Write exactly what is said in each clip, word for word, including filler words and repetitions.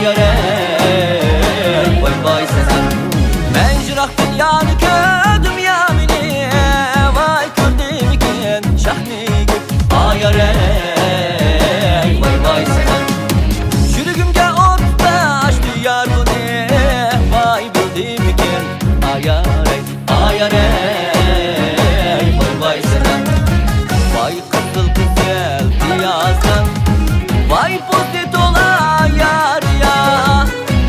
يارەي، ۋاي ۋاي سەن. مەن يىراقتىن يارنى كۆردۈم يا مېنى، ۋاي كۆردۈمكىن شاھنى گېپىم، ئايارەي، ۋاي ۋاي سەن. يۈرىكىمگە ئوت تۇتاشتى يار بۇنى، ۋاي بىلدىمكىن، ئايارەي، ئايارەي، ۋاي ۋاي سەن. ۋاي قىزىل قىزىل پىيازنىڭ، ۋاي پوستى تولا يارىيا،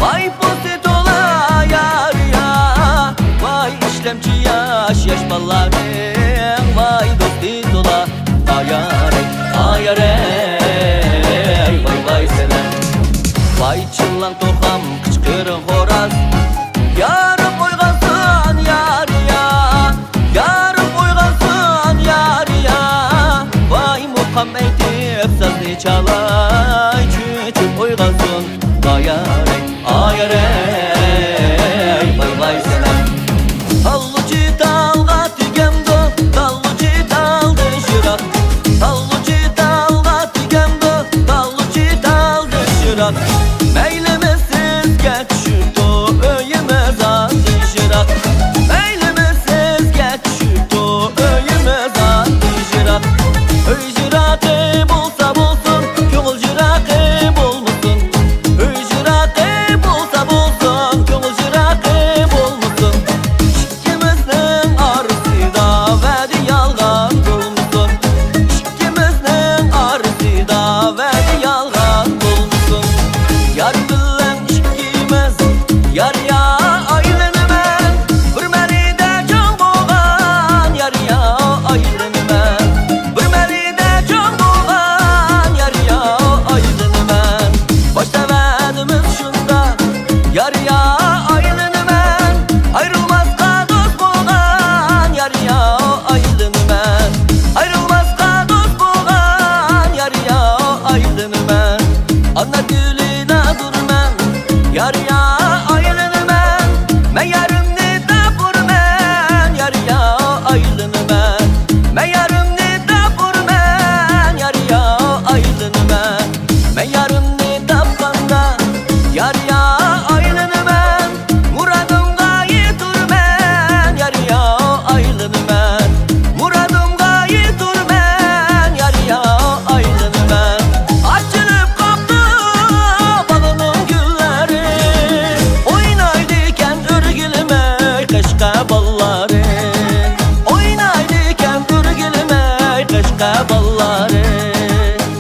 ۋاي پوستى تولا يارىيا، ۋاي ئىشلەمچى ياش ياش بالىلارنىڭ، ۋاي دوستى تولا ئايارەي، ئايارەي، ۋاي ۋاي سەن. ۋاي چىللاڭ توخۇم قىچقىرىق خوراز، يارىم ئويغانسۇن يارىيا، يارىم ئويغانسۇن يارىيا، ۋاي مۇقام ئېيتىپ سازنى چالاي، چۆچۈپ ئويغانسۇن ئايارەي، ئايارەي، ۋاي ۋاي سەن. تاللىچى تالغا تېگەمدۇ، تاللىچى تالدىن يىراق، تاللىچى تالغا تېگەمدۇ، تاللىچى تالدىن يىراق. مەيلىمىز سىزگە چۈشۈپتۇ ئۆيىمىز ئاندىن يىراق، مەيلىمىز سىزگە چۈشۈپتۇ ئۆيىمىز ئاندىن يىراق. ئۆي يىراقى بولسا بولسۇن، كۆڭۈل يىراقى بولمىسۇن. ئۆي يىراقى بولسا بولسۇن، كۆڭۈل يىراقى بولمىسۇن. ئىككىمىزنىڭ ئارىسىدا ۋەدە يالغان بولمىسۇن. ئىككىمىزنىڭ ئارىسىدا ۋەدە يالغان بولمىسۇن. يار بىلەن ئىككىمىز، يار يا ئايلىنىمەن. بىر مەرىدە جاڭ بولغان يار يا ئايلىنىمەن. بىر مەرىدە جاڭ بولغان يار يا ئايلىنىمەن. باشتا ۋەدىمىز شۇنداق، يار يا ئايلىنىمەن. ئايرىلماسقا دوست بولغان يار يا ئايلىنىمەن. ئايرىلماسقا دوست بولغان يار يا ئايلىنىمەن. ئانا گۈلى نادۇرمەن، يار يا ئايلىنىمەن. مەن يارىمنى تاپۇرمەن، يار يا ئايلىنىمەن. مەن يارىمنى تاپۇرمەن، يار يا ئايلىنىمەن. مەن يارىمنى تاپقاندا، يار يا ئايلىنىمەن. مۇرادىمغا يېتىرمەن، يار يا ئايلىنىمەن. مۇرادىمغا يېتىرمەن، يار يا ئايلىنىمەن. ئاچىلىپ قاپتۇ باغنىڭ گۈللىرى، ئوينايدىكەن ئۆرگىلىمەي قەشقەر بالىلىرى. ئوينايدىكەن ئۆرگىلىمەي قەشقەر بالىلىرى.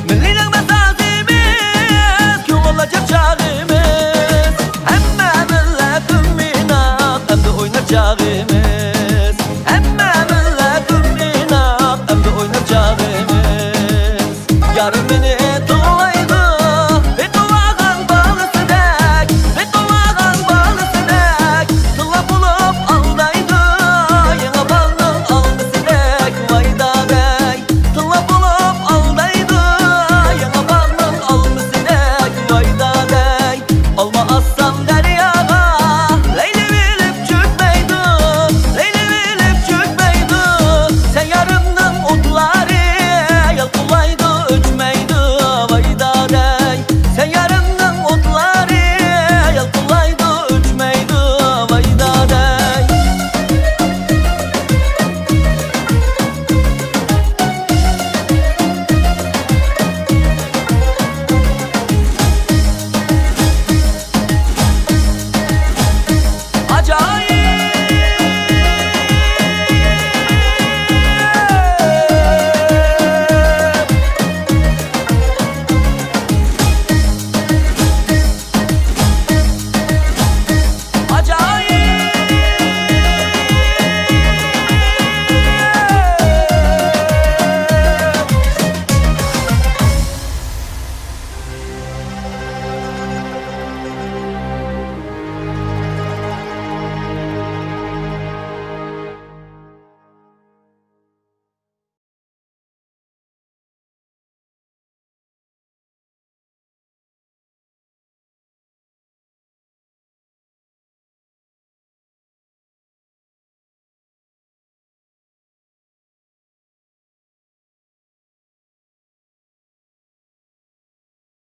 مىللىي نەغمە سازىمىز، كۆڭۈل ئاچار چاغىمىز. ھەممە مىللەت ئىناق، ئەمدى ئوينار چاغىمىز. ھەممە مىللەت ئىناق، ئەمدى ئوينار چاغىمىز. يارىم مېنى تىللايدۇ، بېقىۋالغان بالىسىدەك، بېقىۋالغان بالىسىدەك. تىللاپ بولۇپ ئالدايدۇ، يېڭى بالنىڭ ئالمىسىدەك، ۋاي دادەي. تىللاپ بولۇپ ئالدايدۇ، يېڭى بالنىڭ ئالمىسىدەك، ۋاي دادەي. ئالما ئالسام